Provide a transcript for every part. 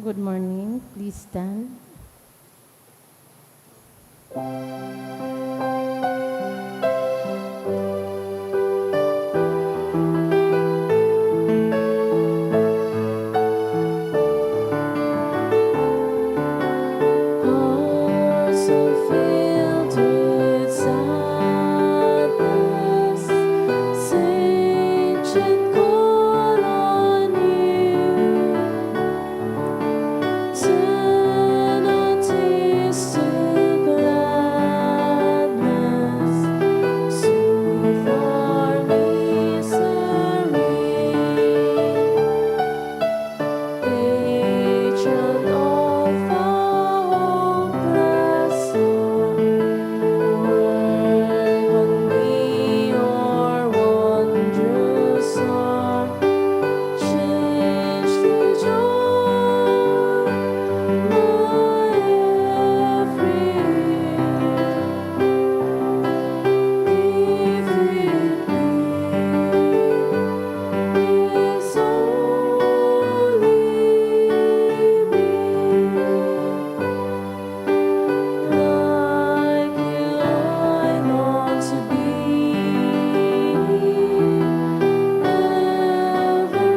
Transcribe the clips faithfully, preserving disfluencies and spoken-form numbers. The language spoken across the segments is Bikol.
Good morning. Please stand. Hearts are filled with sadness, saints should call on you. Turn our tears to gladness, soothe our misery. Patron of the hopeless heart, work on me, your wondrous arm, change to joy my every need. If it be His holy will, like you I long to be,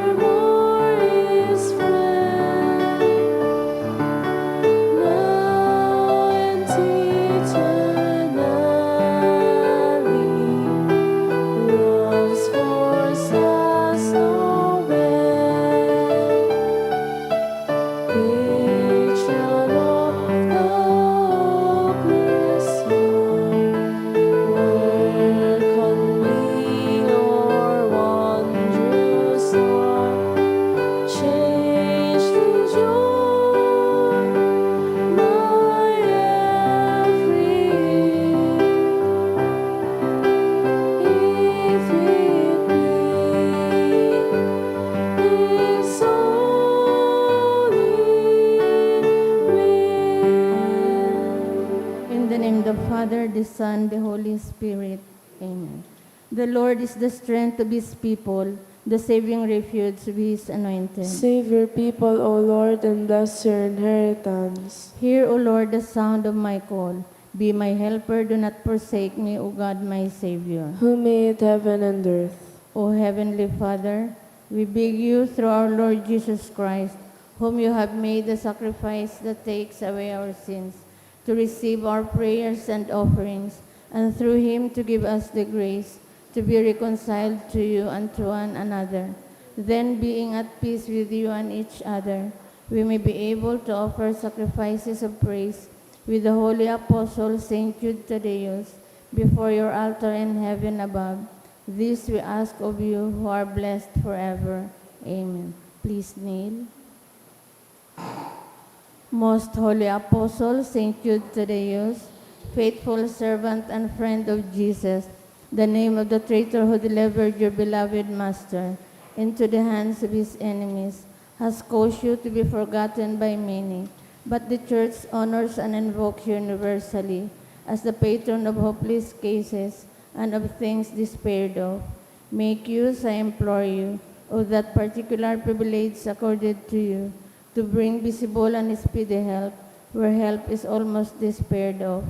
evermore His friend, now and eternally. Love's force has no end. Patron of the hopeless heart, work on me, your wondrous arm, change to joy my every need. If it be His holy will. In the name of the Father, the Son, the Holy Spirit. Amen. The Lord is the strength of His people, the saving refuge of His anointed. Save your people, O Lord, and bless your inheritance. Hear, O Lord, the sound of my call. Be my helper, do not forsake me, O God, my Savior. Who made heaven and earth. O Heavenly Father, we beg you through our Lord Jesus Christ, whom you have made the sacrifice that takes away our sins, to receive our prayers and offerings, and through him to give us the grace to be reconciled to you and to one another. Then, being at peace with you and each other, we may be able to offer sacrifices of praise with the holy apostle Saint Jude Thaddeus before your altar in heaven above. This we ask of you, who are blessed forever. Amen. Please kneel. Most Holy Apostle Saint Jude Thaddeus, faithful servant and friend of Jesus, the name of the traitor who delivered your beloved Master into the hands of his enemies, has caused you to be forgotten by many, but the Church honors and invokes you universally as the patron of hopeless cases and of things despaired of. Make use, I implore you, of that particular privilege accorded to you, to bring visible and speedy help where help is almost despaired of.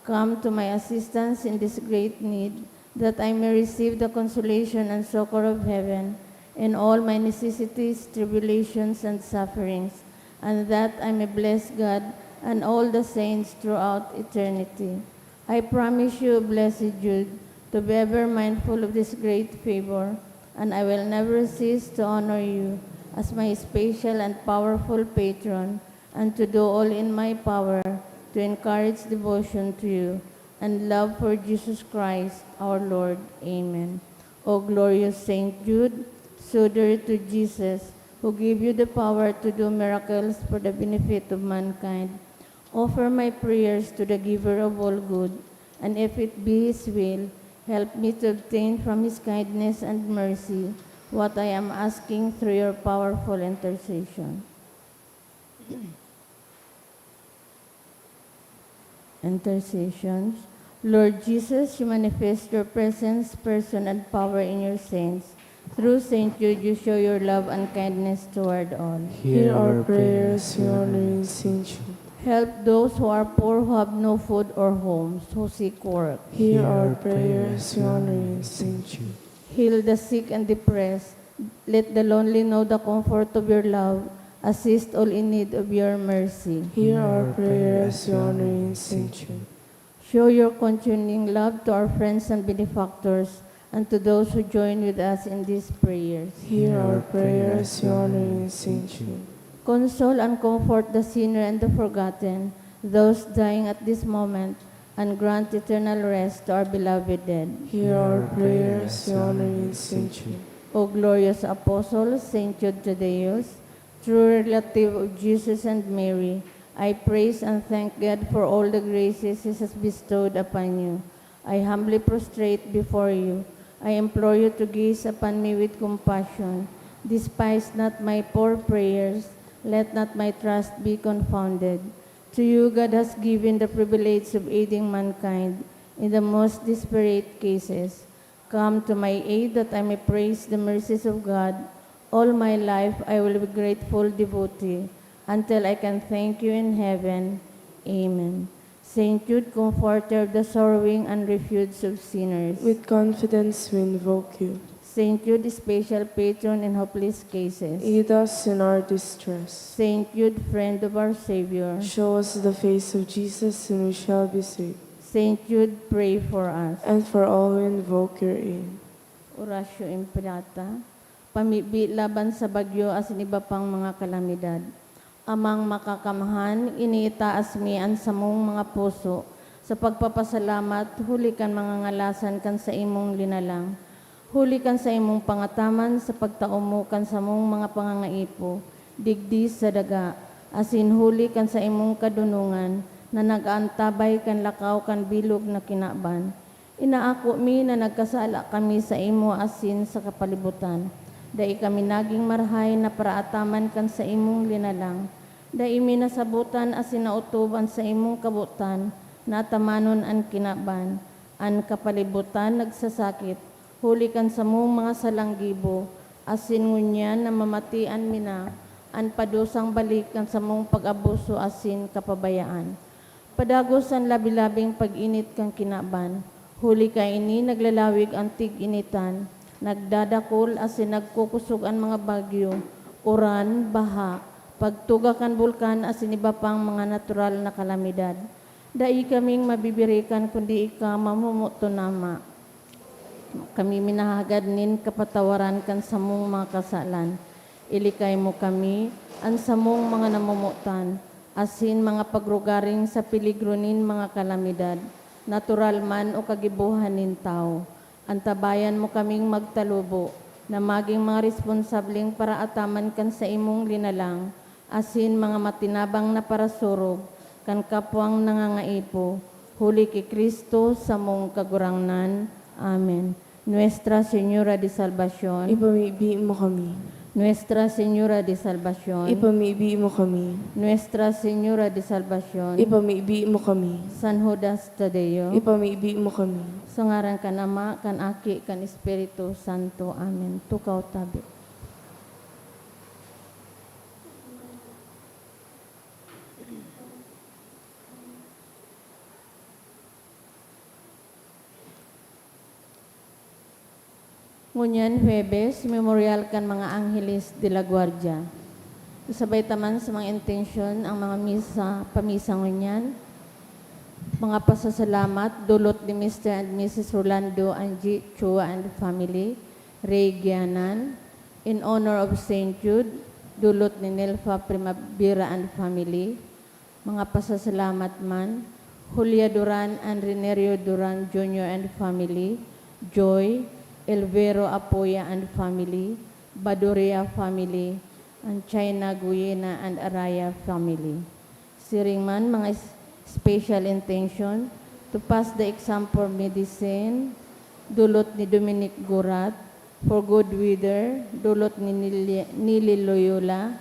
Come to my assistance in this great need, that I may receive the consolation and succor of heaven in all my necessities, tribulations, and sufferings, and that I may bless God and all the saints throughout eternity. I promise you, Blessed Jude, to be ever mindful of this great favor, and I will never cease to honor you as my special and powerful patron, and to do all in my power to encourage devotion to you and love for Jesus Christ our Lord. Amen. O glorious Saint Jude, so dear to Jesus, who gave you the power to do miracles for the benefit of mankind, offer my prayers to the Giver of all good, and if it be His will, help me to obtain from His kindness and mercy what I am asking through your powerful intercession. Intercessions. Lord Jesus, you manifest your presence, person, and power in your saints. Through Saint Jude, you show your love and kindness toward all. Hear our prayers, we honor you, Saint Jude. Help those who are poor, who have no food or homes, who seek work. Hear our prayers, we honor you, Saint Jude. Heal the sick and depressed. Let the lonely know the comfort of your love. Assist all in need of your mercy. Hear our prayers, we honor you, Saint Jude. Show your continuing love to our friends and benefactors and to those who join with us in these prayers. Hear our prayers, we honor you, Saint Jude. Console and comfort the sinner and the forgotten, those dying at this moment, and grant eternal rest to our beloved dead. Hear our prayers, we honor you, Saint Jude. O glorious Apostle, Saint Jude Thaddeus, true relative of Jesus and Mary, I praise and thank God for all the graces He has bestowed upon you. I humbly prostrate before you. I implore you to gaze upon me with compassion. Despise not my poor prayers. Let not my trust be confounded. To you God has given the privilege of aiding mankind in the most desperate cases. Come to my aid that I may praise the mercies of God. All my life I will be grateful devotee until I can thank you in heaven. Amen. Saint Jude, comforter of the sorrowing and refuge of sinners. With confidence we invoke you. Saint Jude, special patron in hopeless cases. Aid us in our distress. Saint Jude, friend of our Savior. Show us the face of Jesus and we shall be saved. Saint Jude, pray for us. And for all who invoke your aid. Oratio Imperata. Pamibi laban sa bagyo asin iba pang mga kalamidad. Amang Makakamhan, iniitaas mi an samong mga puso sa pagpapasalamat huli kan mga ngalasan kan saimong linalang, huli kan saimong pangataman sa pagtao mo kan samong mga pangangaipo digdi sa daga, asin huli kan saimong kadonongan na nag-aantabay kan lakaw kan bilog na kinaban. Inaako mi na nagkasala kami saimo asin sa kapalibutan. Dai kami nagin marahay na paraataman kan saimong linalang. Dai mi nasabotan asin naotob an saimong kabotan na atamanon an kinaban. An kapalibutan nagsasakit huli kan samong mga salang gibo, asin ngunyan namamatian mi na an padusang balik kan samong pag-abuso asin kapabayaan. Padagos an labi-labing pag-init kan kinaban, huli kaini naglalawig an tig-initan, nagdadakul asin nagkukosog an mga bagyo, uran, baha, pagtuga kan bulkan asin iba pang mga natural na kalamidad. Dai kaming mabibirikan kundi ika, mamomoton, Ama. Kami minahagad nin kapatawaran kan samong mga kasalan. Ilikay mo kami, an samong mga namomotan, asin mga pagrugaring sa peligro nin mga kalamidad, natural man o kagibohan nin tawo. Antabayan mo kaming magtalubo na magin mga responsableng paraataman kan saimong linalang, asin mga matinabang na parasurog kan kapwang nangangaipo, huli ki Cristo, samong Kagurangnan. Amen. Nuestra Señora de Salvacion. Ipamibi mo kami. Nuestra Señora de Salvacion. Ipamibi mo kami. Nuestra Señora de Salvacion. Ipamibi mo kami. San Judas Tadeo. Ipamibi mo kami. Sa ngaran kan Ama, kan Aki, kan Espiritu Santo. Amen. Tukaw tabi. Ngunyan, Huwebes, Memorial kan mga Angeles de la Guardia. Isabay ta man sa mga intensyon ang mga misa, pamisa ngunyan. Mga pasasalamat, dulot ni Mister and Missus Rolando Angie Chua and family, Ray Gianan, in honor of Saint Jude, dulot ni Nelfa Primavera and family, mga pasasalamat man, Julia Duran and Renerio Duran Junior and family, Joy, Elvero Apoya and family, Baduria family, and China Guyena and Araya family. Siring man, mga s-, special intention to pass the exam for medicine, dulot ni Dominic Gurat, for good weather, dulot ni Nili-, Nili Loyola,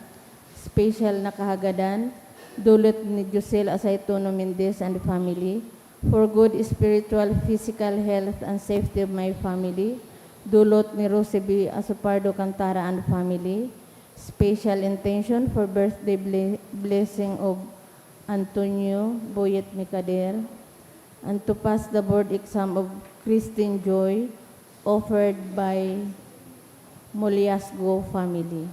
special na kahagadan, dulot ni Josel Asaytono Mendez and family, For good spiritual, physical health and safety of my family, dulot ni Rosie B. Asopardo Cantara and family. Special intention for birthday ble-, blessing of Antonio Boyet Micader, and to pass the board exam of Christine Joy, offered by Moliasgo family.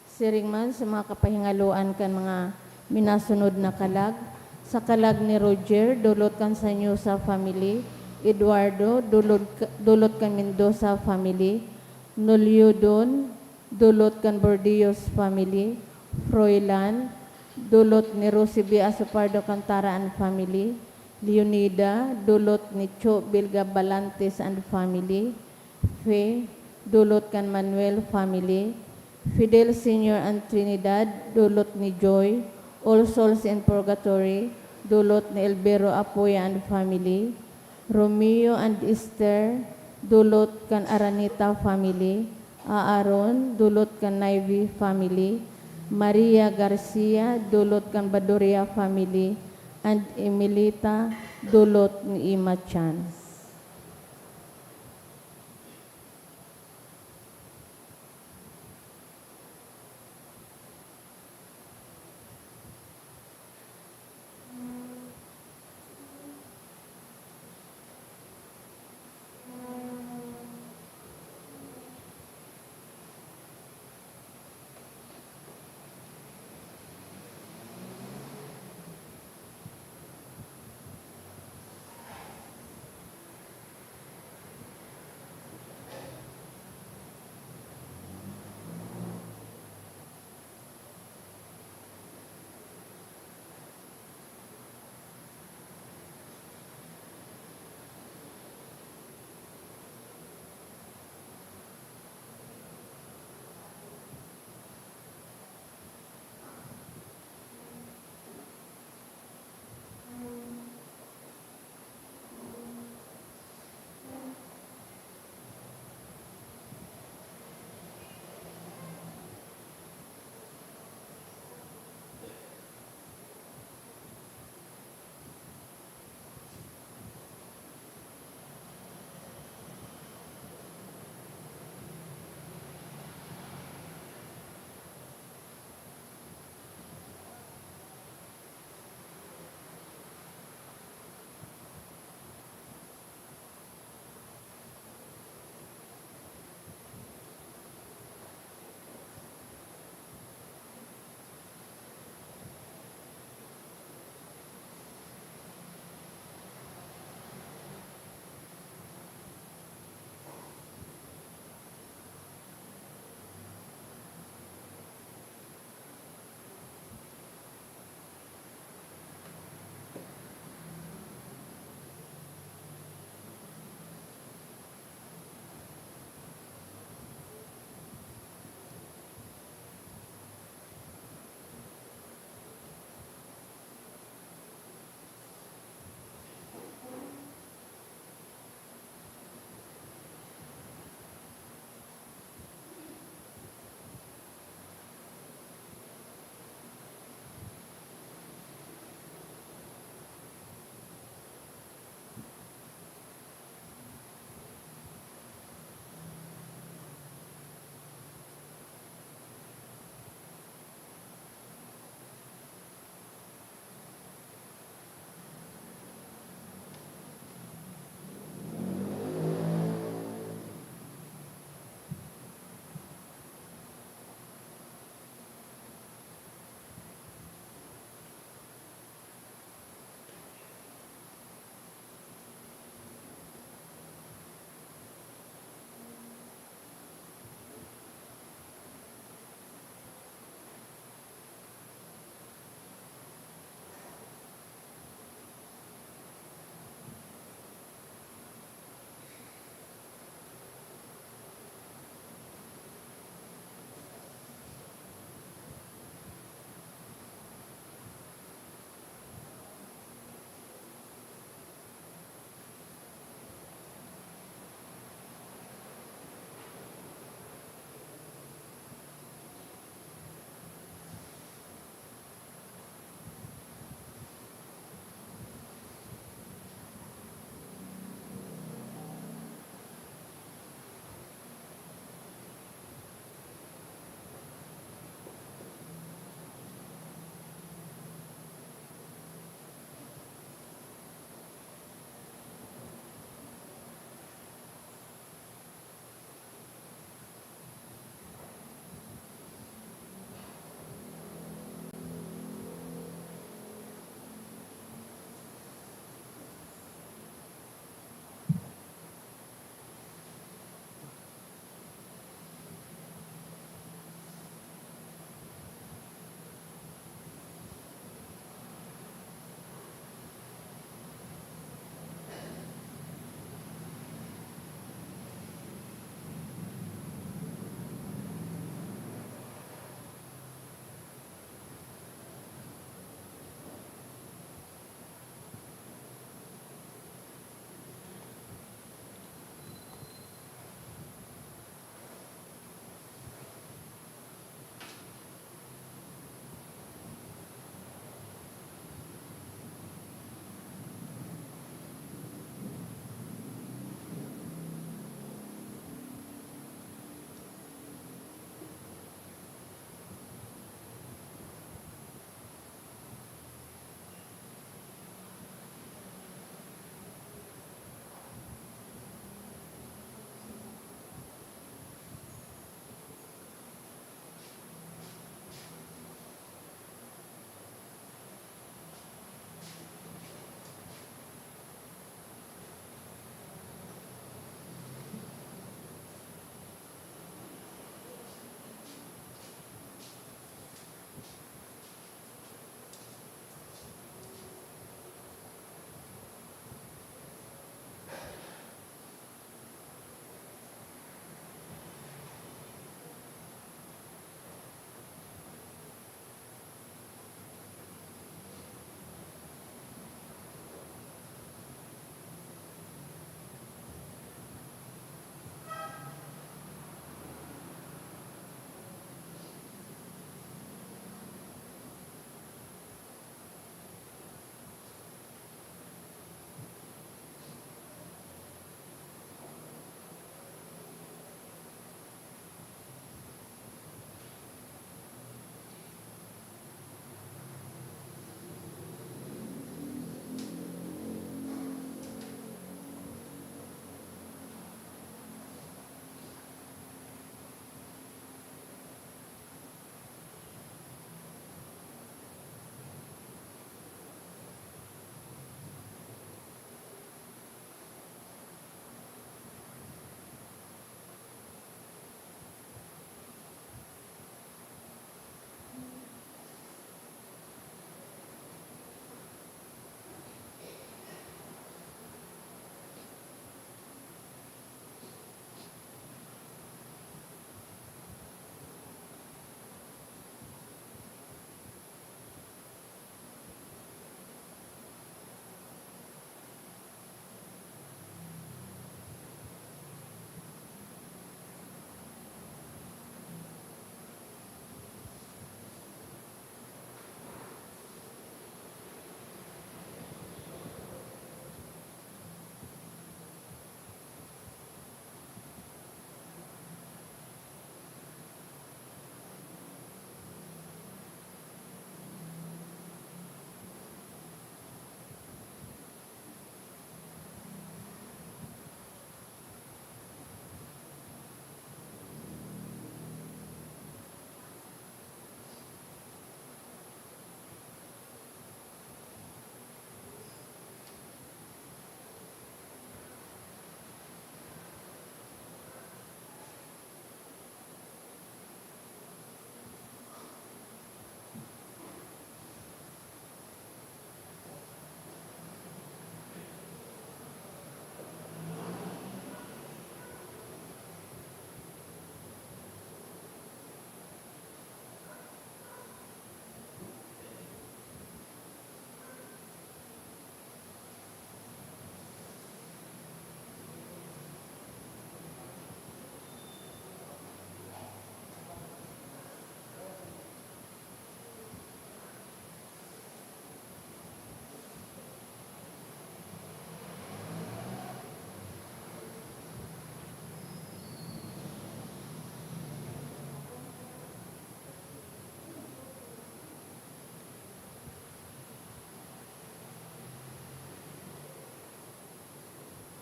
Siring man sa mga kapahingaloan kan mga minasunod na kalag, sa kalag ni Roger, dulot kan Sanyosa family, Eduardo, dulot, dulot kan Mendoza family, Noliodon, dulot kan Bordeos family, Froilan, dulot ni Rosie B. Asopardo Cantara and family, Leonida, dulot ni Cho Bilga Balantes and family, Fe, dulot kan Manuel family, Fidel Senior and Trinidad, dulot ni Joy, All Souls in Purgatory, dulot ni Elvero Apoya and family, Romeo and Esther, dulot kan Araneta family, Aaron, dulot kan Naive family, Maria Garcia, dulot kan Baduria family, and Emilita, dulot ni Ima Chan.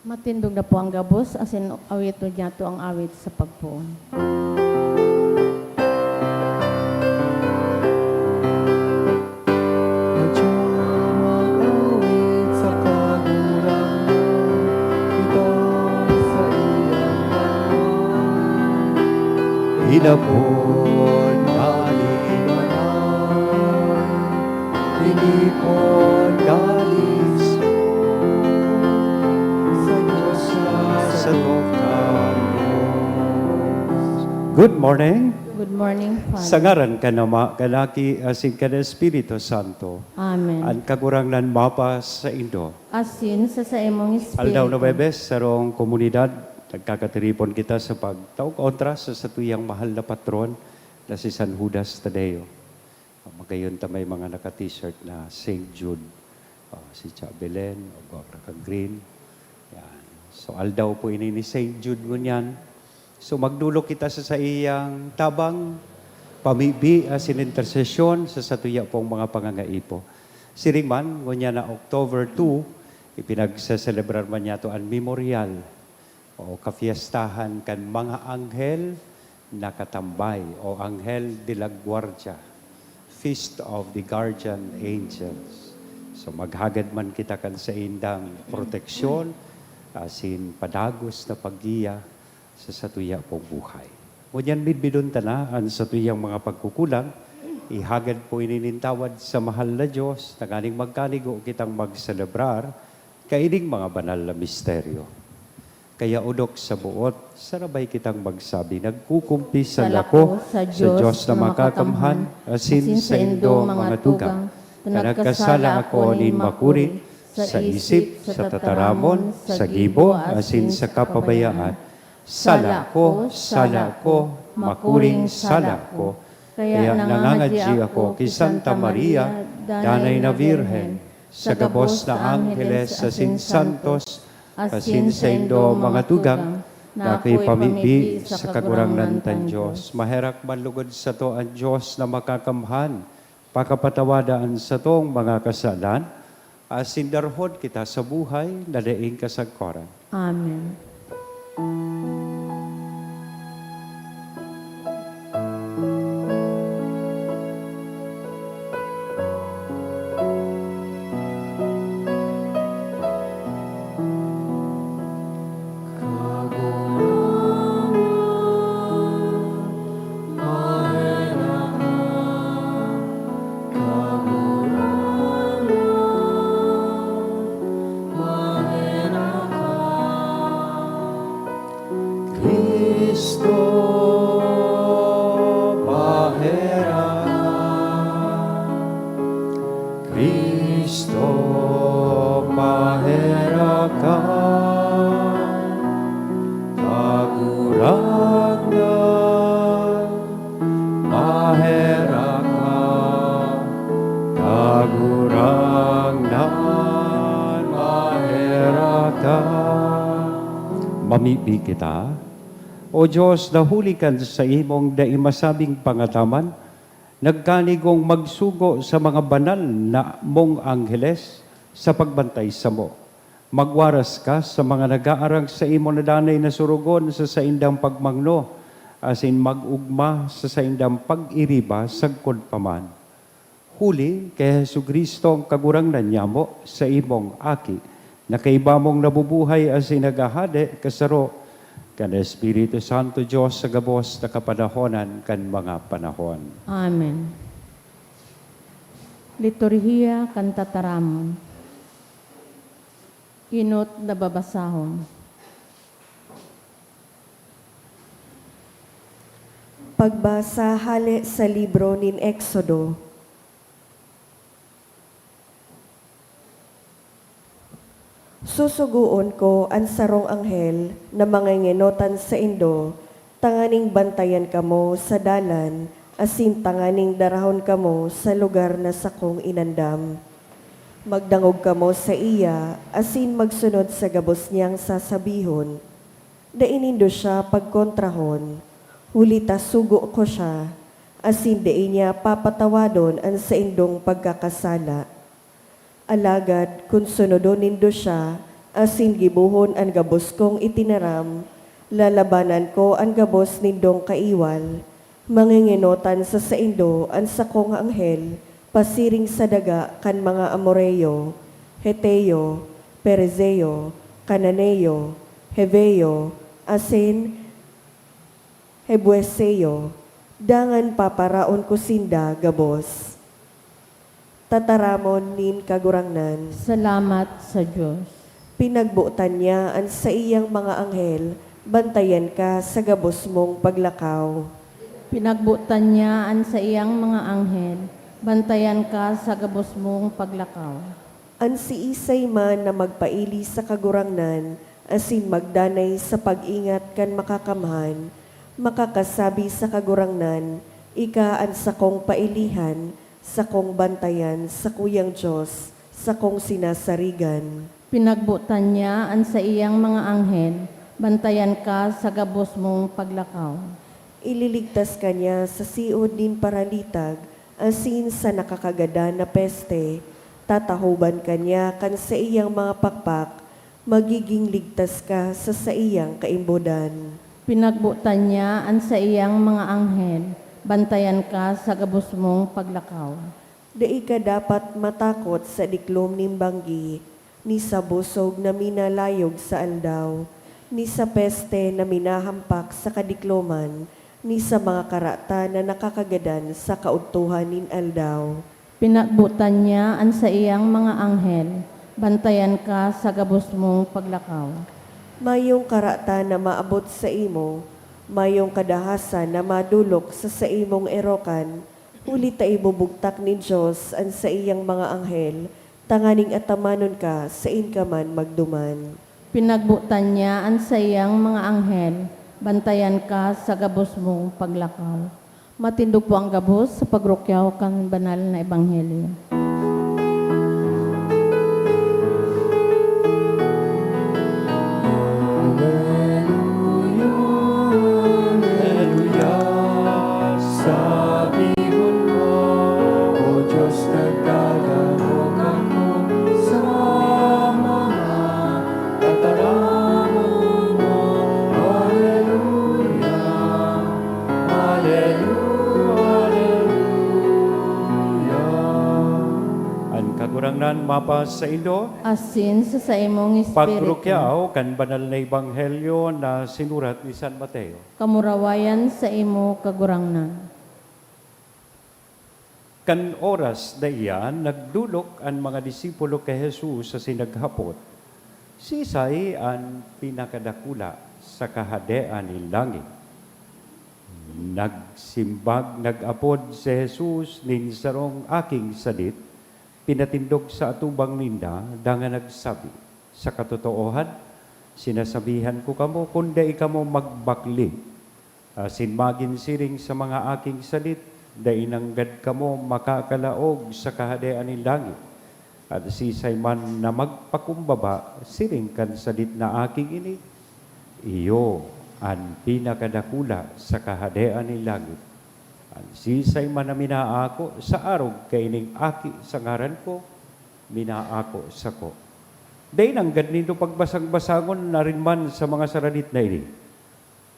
Matindog na po ang gabos, asin awiton niyato ang awit sa pagpoon. Madya mag-awit sa Kagurangnan, ito sa iyang banal. Inapod na limanan, inipon na liso, sa Diyos na sa tokang Diyos. Good morning. Good morning, Father. Sa ngaran kan Ama, kan Aki, asin kan Espiritu Santo. Amen. An Kagurangnan mapasaindo. Asin sa saimong espiritu. Aldaw na Huwebes, sarong komunidad, nagkakatiripon kita sa pagtao kontra sa satuyang mahal na patron na si San Judas Tadeo. Magayon ta may mga naka-t-shirt na Saint Jude. Oh, si Cha Belen, o gwa ka green. Yan. So, aldaw po ini ni Saint Jude ngunyan. So, magdolok kita sa saiyang tabang, pamibi, asin intersesyon sa satuya pong mga pangangaipo. Siring man, ngunyan na October two, ipinagseselebrar man niyato an Memorial o kafiestahan kan mga anghel na katambay o Anghel de la Guardia, Feast of the Guardian Angels. So, maghagad man kita kan saindang proteksyon, asin padagos na paggiya sa satuya pong buhay. Ngunyan midbidon ta na an satuyang mga pagkukulang, ihagad po ini nin tawad sa mahal na Diyos, tanganing magkanigo kitang magselebrar kaining mga banal na misteryo. Kaya odok sa boot, sarabay kitang magsabi, "Nagkukumpisal ako sa Diyos na makakamhan, asin saindo, mga tugang, ta nagkasala ako nin makuri, sa isip, sa tataramon, sa gibo, asin sa kapabayaan. Sala ko, sala ko, makuring sala ko." Kaya nangangadyi ako ki Santa Maria, Danay na Birhen, sa gabos na angheles asin santos, asin saindo, mga tugang, na ako'y pamibi sa Kagurangnan tang Dios. Maherak man lugod sato an Dios na makakamhan, pakapatawada an satong mga kasalan, asin darhon kita sa buhay na daing kasagkoran. Amen. Kagurangnan, maherak ka. Cristo, paherak ka. Cristo, paherak ka. Kagurangnan, maherak ka. Kagurangnan, maherak ka. Mamibi kita. O Dios, na huli kan saimong dai masabing pangataman, nagkanigong magsugo sa mga banal na mong angheles sa pagbantay samo. Magwaras ka sa mga nag-aarang saimo na danay na sorogon sa saindang pagmangno, asin mag-ogma sa saindang pag-iriba sagkod pa man. Huli ki Jesu-Cristo, an Kagurangnan nyamo, saimong Aki, na kaiba mong nabubuhay asin naghahade kasaro kan Espiritu Santo, Dios sa gabos na kapanahonan kan mga panahon. Amen. Liturhiya kan Tataramon. Enot na babasahon. Pagbasa hale sa libro nin Exodo. Susugoon ko an sarong anghel na mangengenotan saindo, tanganing bantayan kamo sa dalan, asin tanganing darahon kamo sa lugar na sakong inandam. Magdangog kamo saiya, asin magsunod sa gabos niyang sasabihon. Dai nindo siya pagkontrahon, huli ta sugo ko siya, asin dai niya papatawadon an saindong pagkakasala. Alagad kun sunodon nindo siya, asin gibohon an gabos kong itinaram, lalabanan ko an gabos nindong kaiwal. Mangingenotan sa saindo an sakong anghel pasiring sa daga kan mga Amoreo, Heteo, Perizeo, Cananeo, Heveo, asin Hebueseo, dangan paparaon ko sinda gabos. Tataramon nin Kagurangnan. Salamat sa Dios. Pinagbotan niya an saiyang mga anghel, bantayan ka sa gabos mong paglakaw. Pinagbotan niya an saiyang mga anghel, bantayan ka sa gabos mong paglakaw. An siisay man na magpaili sa Kagurangnan asin magdanay sa pag-ingat kan Makakamhan, makakasabi sa Kagurangnan, "Ika an sakong pailihan, sakong bantayan, sakuyang Dios, sakong sinasarigan." Pinagbotan niya an saiyang mga anghel, bantayan ka sa gabos mong paglakaw. Ililigtas ka niya sa siod nin paralitag asin sa nakakagadan na peste. Tatahoban ka niya kan saiyang mga pakpak, magiging ligtas ka sa saiyang kaimbodan. Pinagbotan niya an saiyang mga anghel, bantayan ka sa gabos mong paglakaw. Dai ka dapat matakot sa diklom nin banggi, ni sa busog na minalayog sa aldaw, ni sa peste na minahampak sa kadikloman, ni sa mga karatan na nakakagadan sa kaudtohan nin aldaw. Pinagbotan niya an saiyang mga anghel, bantayan ka sa gabos mong paglakaw. Mayong karatan na maabot saimo, mayong kadahasan na madolok sa saimong erokan, huli ta ibubugtak nin Dios an saiyang mga anghel tanganing atamanon ka sain ka man magduman. Pinagbotan niya an saiyang mga anghel, bantayan ka sa gabos mong paglakaw. Matindog po ang gabos sa pagrukyaw kan banal na ebanghelyo. Aleluya, aleluya, sabihon mo, O Diyos, nagdadangog ako sa mga tataramon mo. Aleluya, aleluya, aleluya. An Kagurangnan mapasaindo. Asin sa saimong espiritu. Pagrukyaw kan banal na ebanghelyo na sinurat ni San Mateo. Kamurawayan saimo, Kagurangnan. Kan oras na iyan, nagdolok an mga disipulo ki Jesus asin naghapot, "Siisay an pinakadakula sa Kahadean nin langit?" Nagsimbag, nag-apod si Jesus nin sarong aking sadit, pinatindog sa atubang ninda, dangan nagsabi, "Sa katotoohan, sinasabihan ko kamo, kun dai kamo magbakle asin magin siring sa mga aking sadit, dai nanggad kamo makakalaog sa Kahadean nin langit. At siisay man na magpakumbaba siring kan sadit na aking ini, iyo an pinakadakula sa Kahadean nin langit. An siisay man na minaako sa arog kaining aki sa ngaran ko, minaako sako." Dai nanggad nindo pagbasang-basangon na rin man sa mga saradit na ini.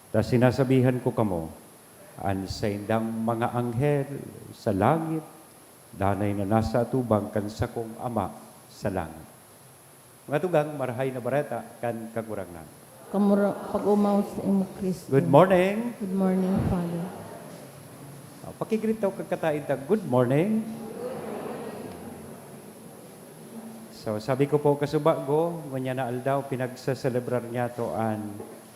Ta sinasabihan ko kamo, an saindang mga anghel sa langit danay na nasa atubang kan sakong Ama sa langit. Mga tugang, Marahay na Bareta kan Kagurangnan. Kamura-, pag-omaw sa imo, Cristo. Good morning. Good morning, Father. Ah, pakigreet daw kagkataed ta, "Good morning." So, sabi ko po, kasubago, ngunyan na aldaw, pinagseselebrar niyato an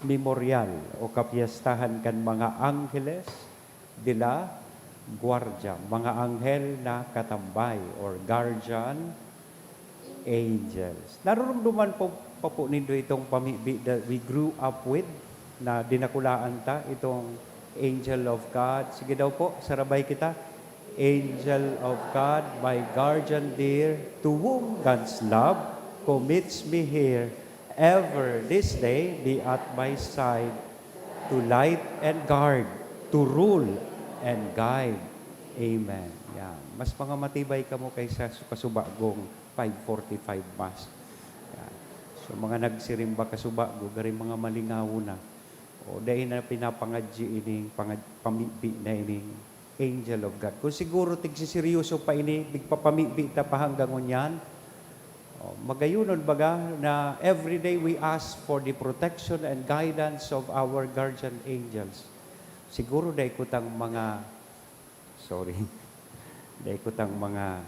Memorial o Kapiyastahan kan mga Angeles de la Guardia, mga anghel na katambay or guardian angels. Narurumduman po, pa po nindo itong pamibi that we grew up with, na dinakulaan ta, itong angel of God? Sige daw po, sarabay kita. Angel of God, my guardian dear, to whom God's love commits me here, ever this day be at my side, to light and guard, to rule and guide. Amen. Yan. Mas mga matibay kamo kaysa sa kasubagong five forty-five Mass. Yan. So, mga nagsirimba kasubago, gari mga malingawo na. O, dai na pinapangadyi ining pangad-, pamibi na ining angel of God. Kung siguro tigsiseryoso pa ini, nagpapamibi ta pa hanggang ngunyan, o, magayonon baga na everyday we ask for the protection and guidance of our guardian angels. Siguro dai ko tang mga, sorry, dai ko tang mga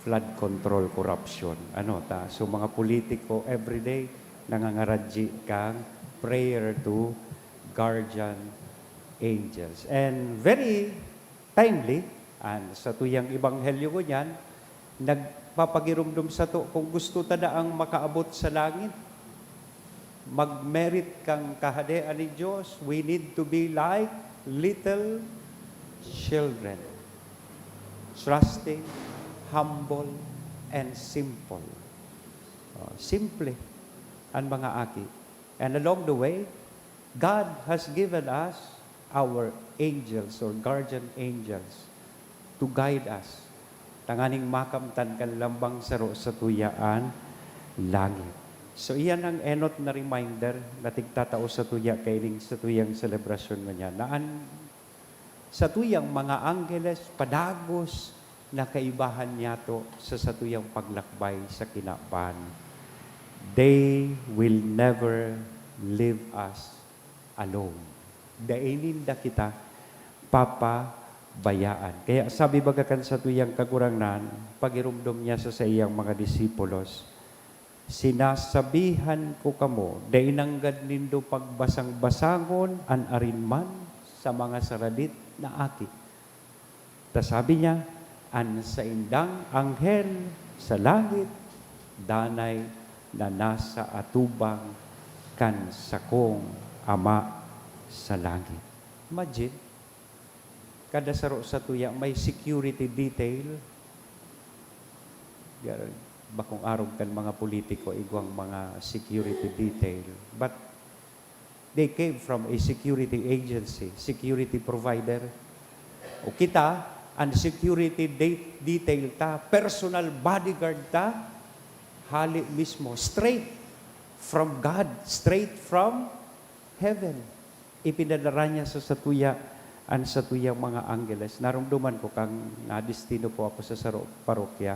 flood control corruption. Ano ta? So, mga politiko, everyday, nangangaradyi kang prayer to guardian angels. And very timely, an satuyang ebanghelyo ngunyan, nagpapagiromdom sato kung gusto ta daang makaabot sa langit, mag-merit kan Kahadean nin Dios, we need to be like little children, trusting, humble, and simple. Oh, simple an mga aki. And along the way, God has given us our angels or guardian angels to guide us, tanganing makamtan kan lambang saro satuya an langit. So, iyan ang enot na reminder na tigtatao satuya kaining satuyang selebrasyon ngunyan, na an satuyang mga anggeles padagos na kaibahan niyato sa satuyang paglakbay sa kinaban. They will never leave us alone. Dai ninda kita papabayaan. Kaya sabi baga kan satuyang Kagurangnan, pagiromdom niya sa saiyang mga disipulos, "Sinasabihan ko kamo, dai nanggad nindo pagbasang-basangon an arin man sa mga saradit na aki." Ta sabi niya, "An saindang anghel sa langit danay na nasa atubang kan sakong Ama sa langit." Imagine, kada saro satuya may security detail. Gar-, bakong arog kan mga politiko, igwang mga security detail. But they came from a security agency, security provider. O kita, an security de-, detail ta, personal bodyguard ta, hale mismo, straight from God, straight from heaven. Ipinadara niya sa satuya an satuyang mga anggeles. Naromdoman ko kan nadestino po ako sa saro parokya.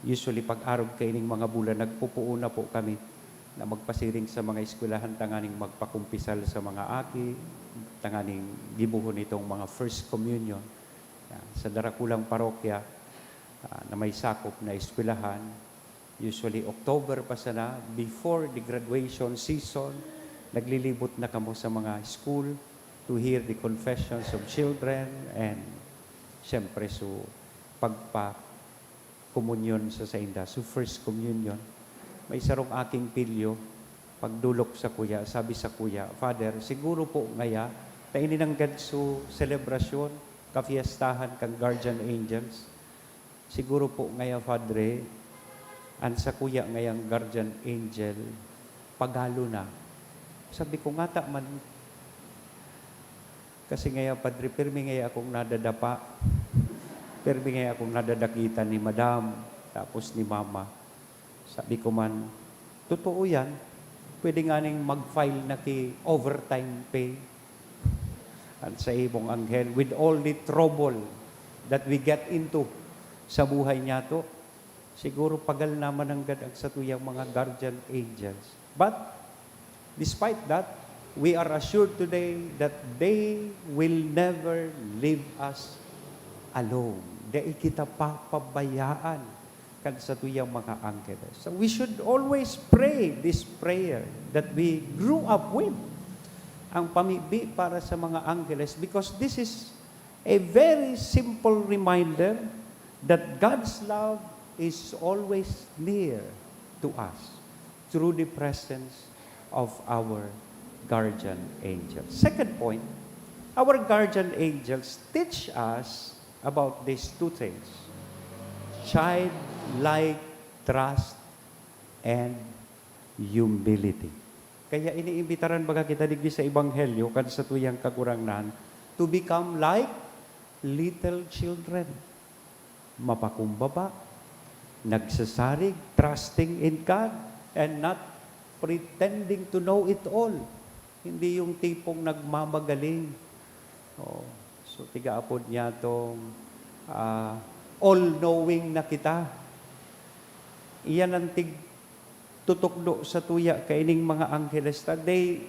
Usually, pag-arog kaining mga bulan, nagpupuon na po kami na magpasiring sa mga eskwelahan tanganing magpakumpisal sa mga aki, tanganing gibohon itong mga First Communion. Yan. Sa darakulang parokya, ah, na may sakop na eskwelahan, usually October pa sana, before the graduation season, naglilibot na kamo sa mga school to hear the confessions of children and, siyempre, so, pagpa-, komunyon sa sainda. So, first communion. May sarong aking pilyo, pagdolok sakuya, sabi sakuya, "Father, siguro po ngaya, ta ini nanggad so selebrasyon, kafiestahan kan guardian angels. Siguro po ngaya, Padre, an sakuya ngayang guardian angel, pagalo na." Sabi ko, "Ngata man." Kasi ngaya, Padre, pirmi ngaya akong nadadapa. Pirmi ngaya akong nadadakitan ni Madam, tapos ni Mama. Sabi ko man, "Totoo yan. Pwede nga ning mag-file na ki overtime pay an saimong anghel with all the trouble that we get into sa buhay niyato." Siguro pagal naman nanggad ang satuyang mga guardian angels. But, despite that, we are assured today that they will never leave us alone. Dai kita papabayaan kan satuyang mga anggeles. So, we should always pray this prayer that we grew up with. Ang pamibi para sa mga anggeles, because this is a very simple reminder that God's love is always near to us through the presence of our guardian angels. Second point, our guardian angels teach us about these two things: childlike trust and humility. Kaya iniimbitaran baga kita digdi sa Ebanghelyo kan satuyang Kagurangnan to become like little children. Mapakumbaba, nagsasarig, trusting in God, and not pretending to know it all. Hindi yung tipong nagmamagaling. Oh, so, tiga-apod niya tong, ah, all-knowing na kita. Iyan ang tig-, tutukdo sa tuya kaining mga angheles ta. They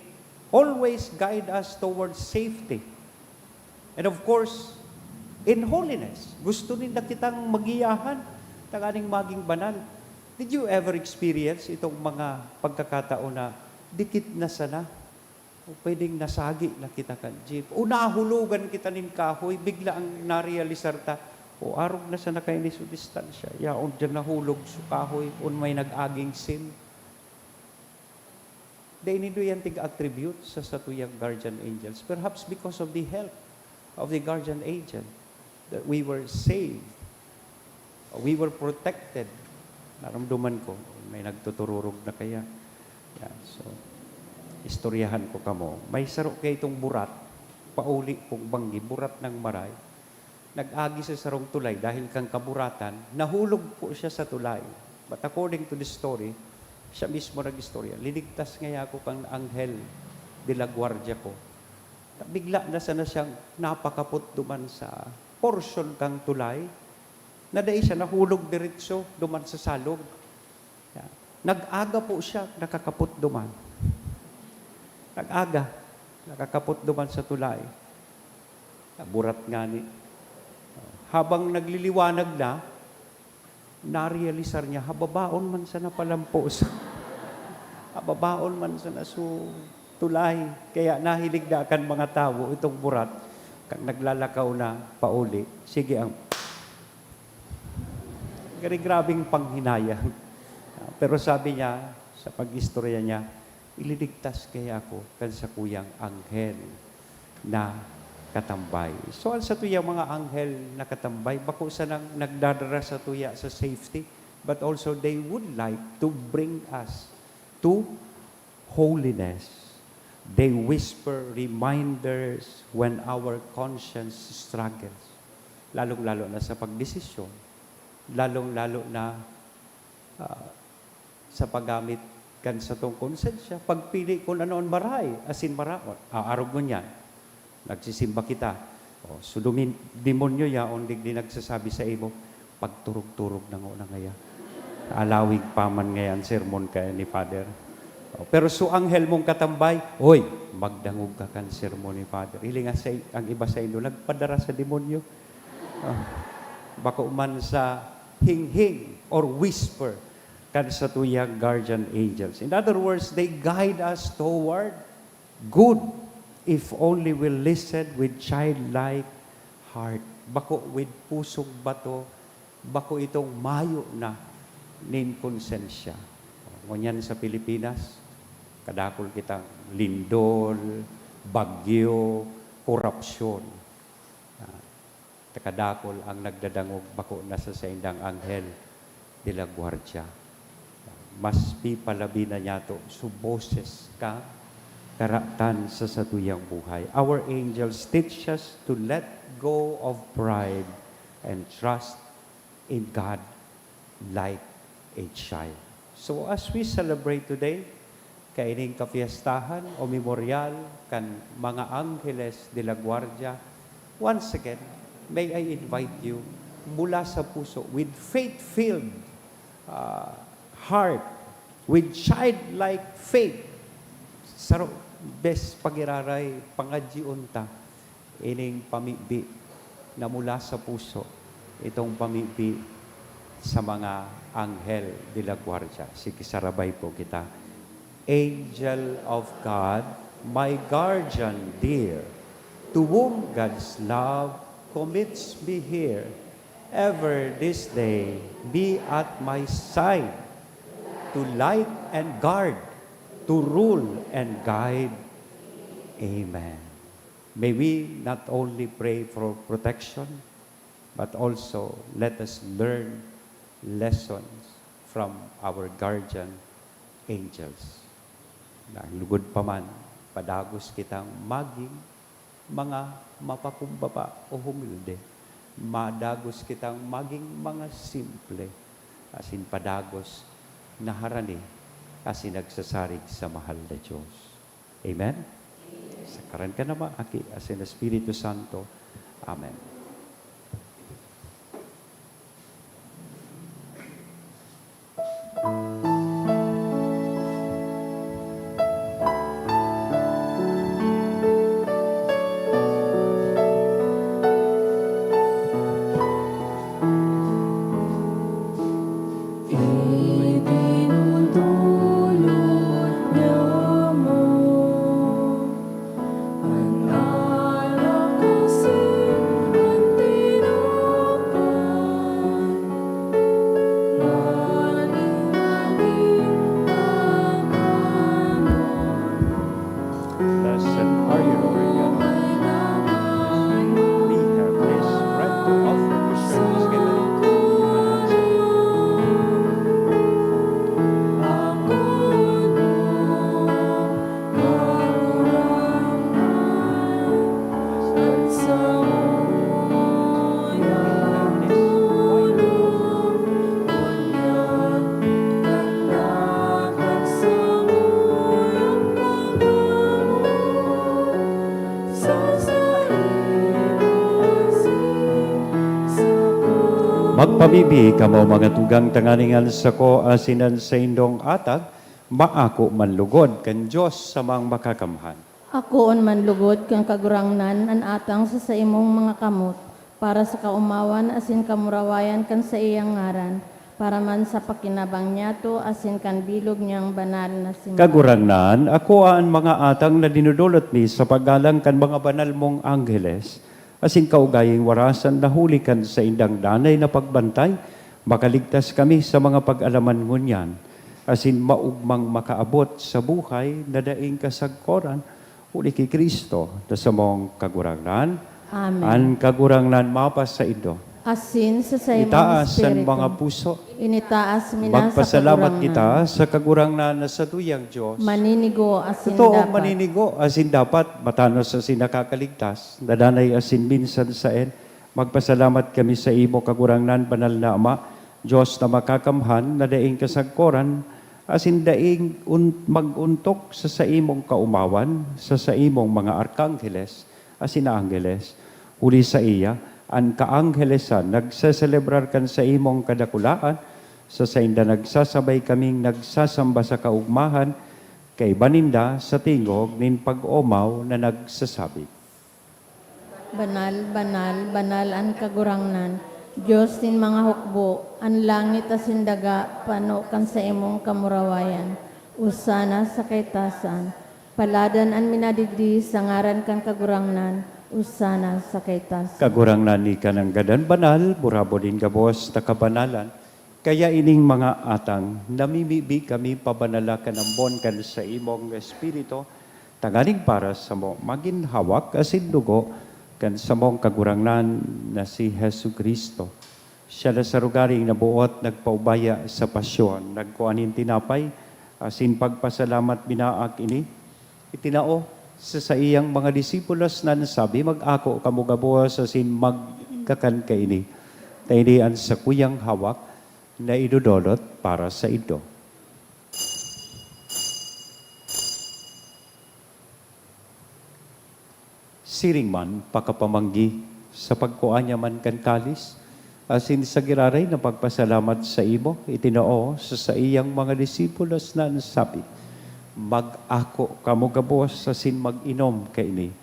always guide us towards safety. And of course, in holiness. Gusto ninda kitang magiyahan, tanganing maging banal. Did you ever experience itong mga pagkakataon na dikit na sana? O pwedeng nasagi na kita kan jeep. O nahulogan kita nin kahoy, bigla ang narealisar ta, "O, arog na sana kaini so distansya. Yaon diyan nahulog so kahoy, on may nag-aging sin." Dai nindo yan tig-attribute sa satuyang guardian angels. Perhaps because of the help of the guardian angel that we were saved. We were protected. Naramdaman ko, may nagtutururog na kaya. Yan. So, istoryahan ko kamo. May saro kaitong burat, pauli pong banggi, burat ng maray. Nag-agi sa sarong tulay dahil kan kaburatan, nahulog po siya sa tulay. But according to the story, siya mismo nag-istorya, "Linigtas ngaya ako kan anghel de la guardia ko." Bigla na sana siyang napakapot duman sa portion kang tulay na dai siya nahulog diretso duman sa salog. Yan. Nag-aga po siya, nakakapot duman. Nag-aga, nakakapot duman sa tulay. Naburat ngani. Habang nagliliwanag na, narealisar niya, hababaon man sana palampos. Hababaon man sana su tulay. Kaya nahilig na kan mga tawo itong burat. Kan naglalakaw na pauli, sige ang Gari-, grabing panghinayang. Pero sabi niya, sa pag-istorya niya, "Ililigtas kaya ako kan sakuyang anghel na katambay." So, ang satuyang mga anghel na katambay, bako sanang nagdadara sa tuya sa safety, but also they would like to bring us to holiness. They whisper reminders when our conscience struggles. Lalong-lalo na sa pagdesisyon. Lalong-lalo na, ah, sa paggamit kan satong konsensya, pagpili kun ano an marahay asin maraot. Ah, arog ngunyan, nagsisimba kita. O, so, dumin-, demonyo yaon digdi nagsasabi sa imo, "Pagturog-turog na ngona ngaya. Alawig pa man ngaya an sermon kaya ni Father." O, pero so anghel mong katambay, "Hoy, magdangog ka kan sermon ni Father." Hilinga sa, ang iba sa indo, nagpadara sa demonyo. Ah, bako man sa hinghing or whisper kan satuyang guardian angels. In other words, they guide us toward good if only we listen with childlike heart. Bako with pusong bato, bako itong mayo na nin konsensya. Ngunyan sa Pilipinas, kadakol kitang lindol, bagyo, korapsyon. Ah, Takadakol ang nagdadangog bako na sa saindang anghel de la guardia. Mas pipalabi na niyato so boses ka karatan sa satuyang buhay. Our angels teach us to let go of pride and trust in God like a child. So, as we celebrate today, kaining kapiestahan o memoryal kan mga Angeles de la Guardia, once again, may I invite you mula sa puso, with faith-filled, ah, heart, with childlike faith, saro bes pagiraray, pangadyion ta ining pamibi na mula sa puso, itong pamibi sa mga anghel de la guardia. Sige, sarabay po kita. Angel of God, my guardian dear, to whom God's love commits me here, ever this day be at my side, to light and guard, to rule and guide. Amen. May we not only pray for protection, but also let us learn lessons from our guardian angels. Na lugod pa man, padagos kitang maging mga mapakumbaba o humilde. Madagos kitang maging mga simple, asin padagos na harani asin nagsasarig sa mahal na Dios. Amen? Sa ngaran kan Ama, Aki, asin Espiritu Santo. Amen. Itinutulod niya mo an alak asin an tinapay, nganing magin pagkanon. Blessed are you, Lord God Almighty. We have this bread to offer to share this gift. Magpamibi kamo, mga tugang, tanganing an sako asin an saindong atang maako man lugod kan Dios sa Amang Makakamhan. Akoon man lugod kan Kagurangnan an atang sa saimong mga kamot, para sa kaomawan asin kamurawayan kan saiyang ngaran, para man sa pakinabang niyato asin kan bilog niyang banal na simbahan. Kagurangnan, akoa an mga atang na dinodolot mi sa paggalang kan mga banal mong angheles, asin kaugaying warasan na huli kan saindang danay na pagbantay, makaligtas kami sa mga pag-alaman ngunyan, asin maogmang makaabot sa buhay na daing kasagkoran, huli ki Cristo na samong Kagurangnan. Amen. An Kagurangnan mapasaindo. Asin sa saimong espiritu. Itaas an mga puso. Initaas mi na sa Kagurangnan. Magpasalamat kita sa Kagurangnan na satuyang Dios. Maninigo asin dapat. Totoong maninigo asin dapat, matanos asin nakakaligtas, na danay asin minsan saen. Magpasalamat kami sa imo, Kagurangnan, Banal na Ama, Dios na makakamhan, na daing kasagkoran, asin daing un-, mag-ontok sa saimong kaomawan, sa saimong mga arkangheles asin angheles. Huli saiya, an kaanghelesan nagseselebrar kan saimong kadakulaan, sa sainda nagsasabay kaming nagsasamba sa kaogmahan, kaiba ninda sa tingog nin pag-omaw na nagsasabi, Banal, banal, banal an Kagurangnan, Dios nin mga hukbo, an langit asin daga pano kan saimong kamurawayan. Osana sa kaitasan. Paladan an minadigdi sa ngaran kan Kagurangnan. Osana sa kaitasan. Kagurangnan, ika nanggadan banal, burabod nin gabos na kabanalan. Kaya ining mga atang, namimibi kami pabanala kan ambon kan saimong Espiritu, tanganing para samo magin hawak asin dugo kan samong Kagurangnan na si Jesu-Cristo. Siya na sa rogaring naboot nagpaubaya sa pasyon, nagkua nin tinapay, asin pagpasalamat binaak ini, itinao sa saiyang mga disipulos na nagsabi, "Mag-ako kamo gabos asin magkakan kaini, ta ini an sakuyang hawak na idodolot para saindo." Siring man, pakapamanggi, sa pagkua niya man kan kalis, asin sa giraray na pagpasalamat saimo, itinao sa saiyang mga disipulos na nagsabi, "Mag-ako kamo gabos asin mag-inom kaini.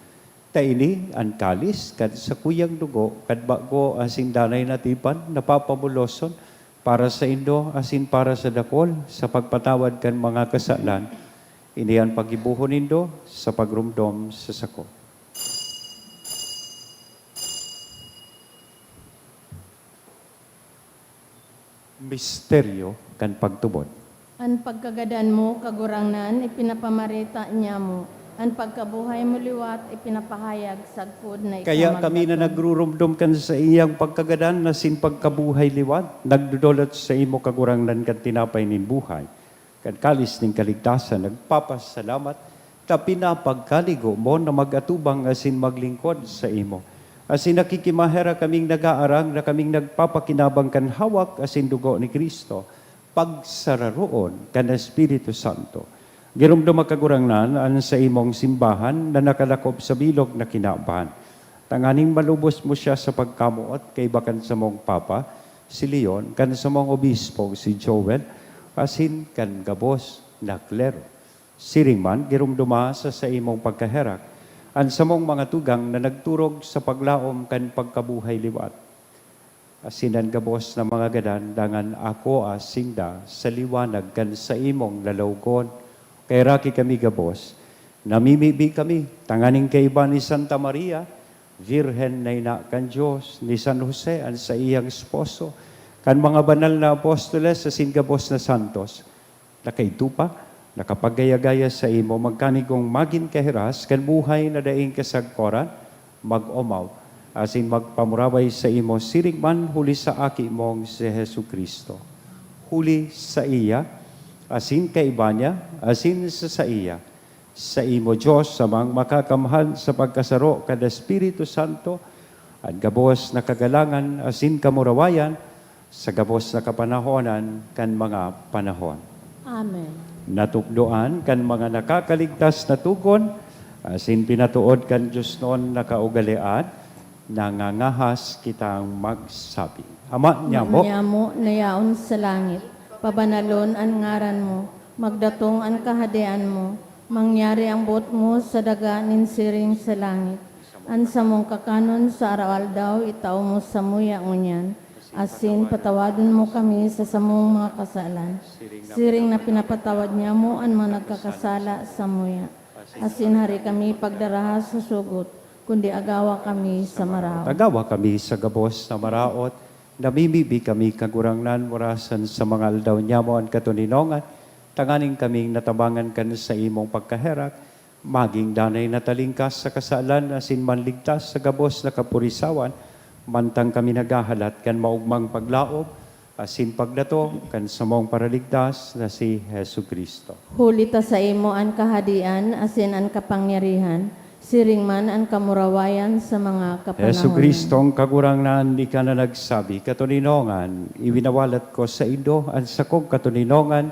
Ta ini an kalis kan sakuyang dugo kan bago asin danay na tipan na papabuloson para saindo asin para sa dakul sa pagpatawad kan mga kasalan. Ini an paggibohon nindo sa pagromdom sa sako." Misteryo kan pagtubod. An pagkagadan mo, Kagurangnan, ipinapamareta niamo. An pagkabuhay mo liwat, ipinapahayag sagkod na ika maglakom. Kaya kami na nagruromdom kan saiyang pagkagadan asin pagkabuhay liwat, nagdodolot saimo, Kagurangnan, kan tinapay nin buhay, kan kalis nin kaligtasan, nagpapasalamat ta pinapagkaligo mo na mag-atubang asin maglingkod saimo. Asin nakikimaherak kaming nag-aarang na kaming nagpapakinabang kan hawak asin dugo ni Cristo, pagsararoon kan Espiritu Santo. Giromdoma, Kagurangnan, an saimong simbahan na nakadakop sa bilog na kinaban, tanganing malubos mo siya sa pagkamoot kaiba kan samong Papa, si Leon, kan samong Obispo, si Joel, asin kan gabos na klero. Siring man, giromdoma sa saimong pagkaherak an samong mga tugang na nagturog sa paglaom kan pagkabuhay liwat. Asin an gabos na mga gadan, dangan akoa sinda sa liwanag kan saimong lalawgon. Kaheraki kami gabos. Namimibi kami tanganing kaiba ni Santa Maria, Birhen na ina kan Dios, ni San Jose, an saiyang esposo, kan mga banal na apostoles asin gabos na santos, na kaidto pa nakapagaya-gaya saimo, magkanigong magin kahiras kan buhay na daing kasagkoran, mag-omaw asin magpamuraway saimo siring man huli sa Aki mong si Jesu-Cristo. Huli saiya, asin kaiba niya, asin sa saiya, saimo, Dios, Amang Makakamhan, sa pagkasaro kan Espiritu Santo, an gabos na kagalangan asin kamurawayan, sa gabos na kapanahonan kan mga panahon. Amen. Natukdoan kan mga nakakaligtas na togon, asin pinatood kan diosnon na kaugalean, nangangahas kitang magsabi, Ama niamo, Ama niamo na yaon sa langit, pabanalon an ngaran mo, magdatong an kahadean mo, mangyari ang boot mo sa daga nin siring sa langit. An samong kakanon sa araw-aldaw itao mo samuya ngunyan, asin patawadon mo kami sa samong mga kasalan, siring na pinapatawad niamo an mga nagkakasala samuya. Asin hari kami pagdaraha sa sugot, kundi agawa kami sa maraot. Agawa kami sa gabos na maraot, namimibi kami, Kagurangnan, orasan sa mga aldaw niamo an katoninongan, tanganing kaming natabangan kan saimong pagkaherak, magin danay na talingkas sa kasalan asin manligtas sa gabos na kapurisawan, mantang kami naghahalat kan maogmang paglaom asin pagdatong kan samong Paraligtas na si Jesu-Cristo. Huli ta saimo an kahadean asin an kapangyarihan, siring man an kamurawayan sa mga kapanahonan. Jesu-Cristong Kagurangnan, ika na nagsabi, Katoninongan, iwinawalat ko saindo an sakong katoninongan,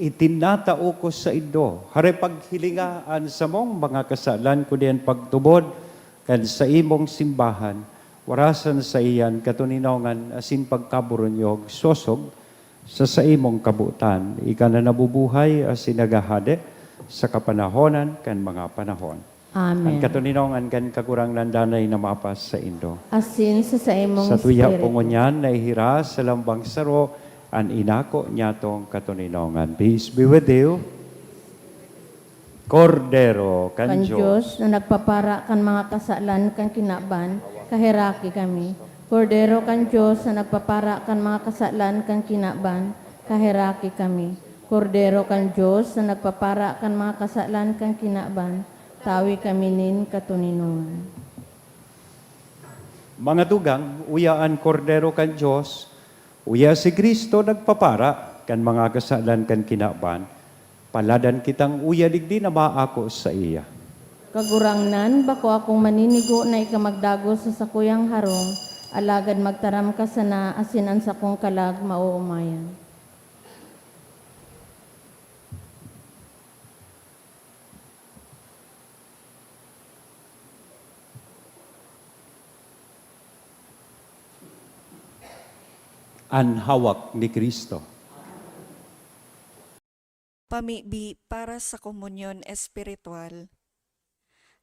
itinatao ko saindo, hare paghilinga an samong mga kasalan, kundi an pagtubod kan saimong simbahan, warasan saiyan katoninongan asin pagkaboronyog sosog sa saimong kabotan. Ika na nabubuhay asin naghahade sa kapanahonan kan mga panahon. Amen. An katoninongan kan Kagurangnan danay na mapas saindo. Asin sa saimong Sa tuya espiritu. Po ngunyan, nahihiras sa lambang saro an inako niyatong katoninongan. Peace be with you. Kordero kan Kan Dios. Dios na nagpapara kan mga kasalan kan kinaban, kaheraki kami. Kordero kan Dios na nagpapara kan mga kasalan kan kinaban, kaheraki kami. Kordero kan Dios na nagpapara kan mga kasalan kan kinaban, tawi kami nin katoninongan. Mga tugang, uya an Kordero kan Dios, uya si Cristo nagpapara kan mga kasalan kan kinaban. Paladan kitang uya digdi na maako saiya. Kagurangnan, bako akong maninigo na ika magdagos sa sakuyang harong, alagad magtaram ka sana asin an sakong kalag maoomayan. An hawak ni Cristo. Pamibi para sa komunyon espiritual.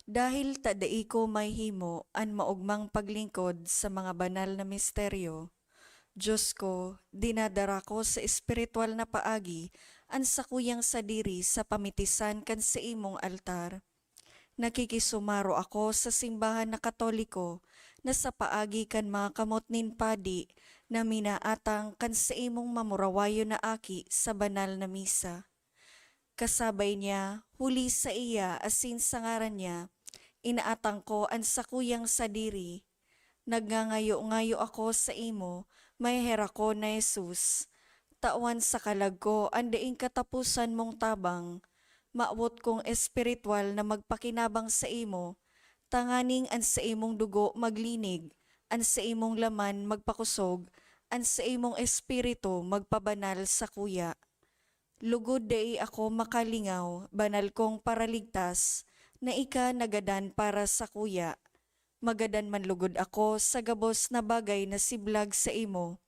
Dahil ta dai ko mahimo an maogmang paglingkod sa mga banal na misteryo, Dios ko, dinadara ko sa espiritual na paagi an sakuyang sadiri sa pamitisan kan saimong altar. Nakikisumaro ako sa simbahan na Katoliko na sa paagi kan mga kamot nin padi na minaatang kan saimong mamurawayon na aki sa banal na misa. Kasabay niya, huli saiya asin sa ngaran niya, inaatang ko an sakuyang sadiri. Nagngangayo-ngayo ako saimo, maheherakon na Jesus. Tawan sa kalag ko an daing kataposan mong tabang. Mawot kong espiritual na magpakinabang saimo, tanganing an saimong dugo maglinig, an saimong laman magpakosog, an saimong Espiritu magpabanal sakuya. Lugod dai ako makalingaw, banal kong Paraligtas, na ika nagadan para sakuya. Magadan man lugod ako sa gabos na bagay na siblag saimo,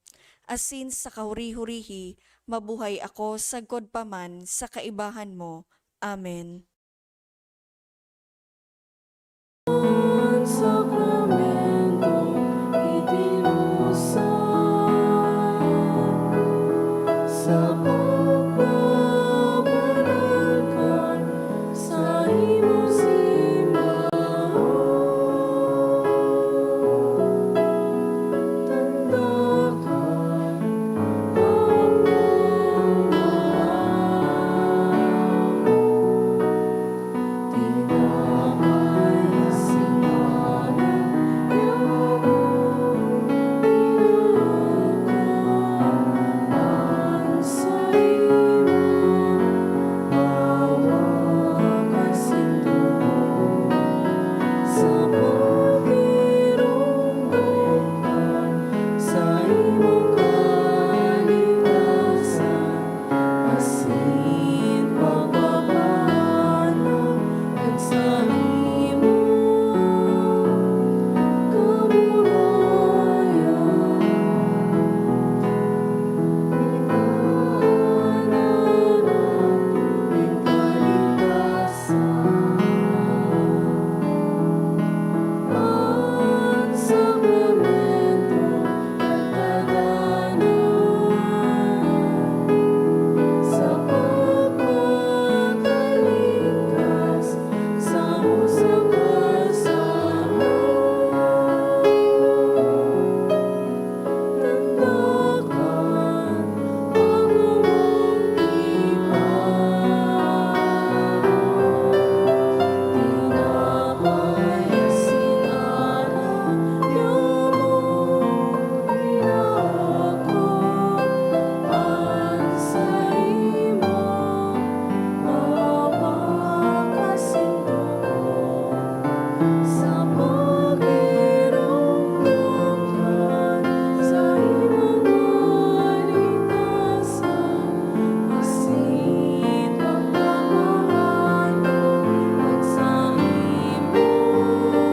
asin sa kahuri-hurihi mabuhay ako sagkod pa man sa kaibahan mo. Amen. An sakramento, itinusa sa pagpabanal kan saimong simbahan. Tanda kan Among Ama, tinapay asin ngaran niyo, inako an saimong hawak asin tubod, sa pagiromdom kan saimong kaligtasan, asin pagpapahanap kan saimong kamurayan. Ika an anak nin kaligtasan. An sakramento nagtatanan sa pagpakalingkas samo sa kasalanan. Tanda kan Among Ama, tinapay asin ngaran niyo, inako an saimong hawak asin tubod, sa pagiromdom kan saimong kaligtasan, asin pagpapahanap kan saimong kamurayan.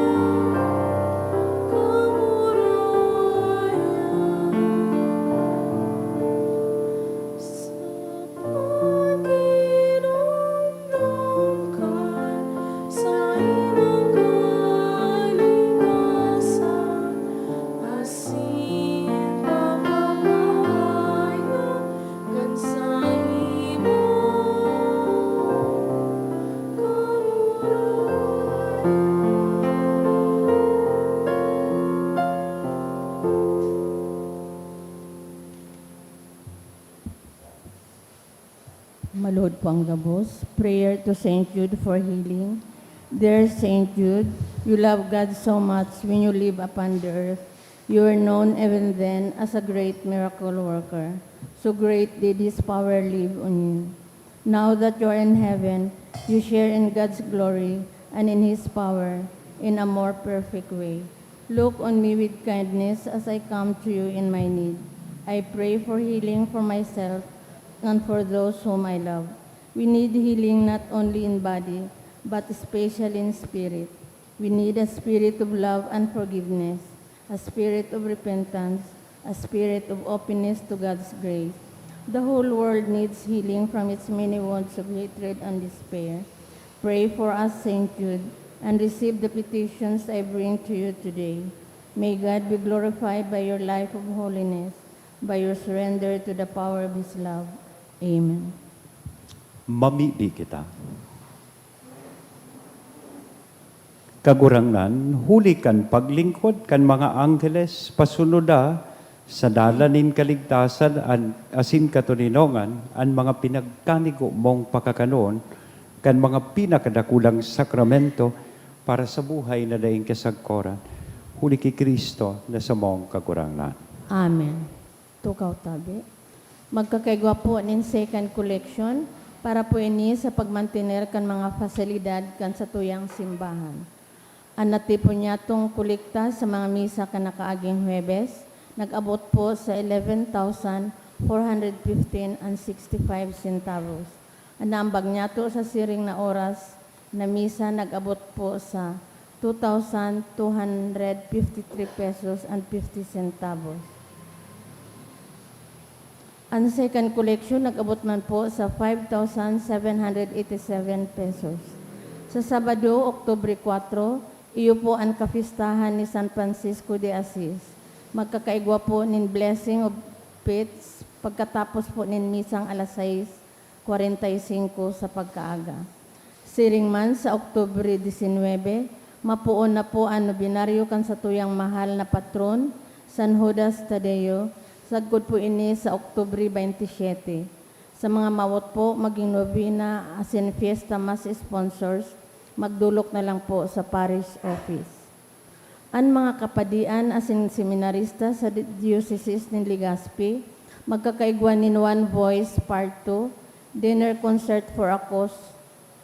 Sa pagiromdom kan saimong kaligtasan, asin pagpapahanap kan saimong kamurayan. Maluhod po ang gabos. Prayer to Saint Jude for healing. Dear Saint Jude, you love God so much when you live upon the earth. You were known even then as a great miracle worker. So great did His power live on you. Now that you are in heaven, you share in God's glory and in His power in a more perfect way. Look on me with kindness as I come to you in my need. I pray for healing for myself and for those whom I love. We need healing not only in body, but especially in spirit. We need a spirit of love and forgiveness, a spirit of repentance, a spirit of openness to God's grace. The whole world needs healing from its many wounds of hatred and despair. Pray for us, Saint Jude, and receive the petitions I bring to you today. May God be glorified by your life of holiness, by your surrender to the power of His love. Amen. Mamibi kita. Kagurangnan, huli kan paglingkod kan mga angheles, pasunod ta sa dalan nin kaligtasan an, asin katoninongan an mga pinagkanigo mong pakakanon kan mga pinakadakulang sakramento para sa buhay na daing kasagkoran. Huli ki Cristo na samong Kagurangnan. Amen. Tukaw tabi. Magkakaigwa po nin second collection para po ini sa pagmantener kan mga pasilidad kan satuyang simbahan. An natipon niyatong kolekta sa mga misa kan nakaaging Huwebes, nag-abot po sa eleven thousand four hundred fifteen and sixty-five centavos. An naambag niyato sa siring na oras na misa nag-abot po sa two thousand two hundred fifty-three pesos and fifty centavos. An second collection nag-abot man po sa five thousand seven hundred eighty-seven pesos. Sa Sabado, Oktubre kuwatro, iyo po an kapistahan ni San Francisco de Assis. Magkakaigwa po nin blessing of faith pagkatapos po nin misang alas sais kwarenta y singko sa pagkaaga. Siring man, sa Oktubre disinwebe, mapoon na po an nobenaryo kan satuyang mahal na patron, San Judas Tadeo, sagkod po ini sa Oktubre baynte siyete. Sa mga mawot po magin nobena asin fiesta mass sponsors, magdolok na lang po sa parish office. An mga kapadian asin seminarista sa di-, Diocese nin Legazpi magkakaigwa nin One Voice Part two, dinner concert for a cause,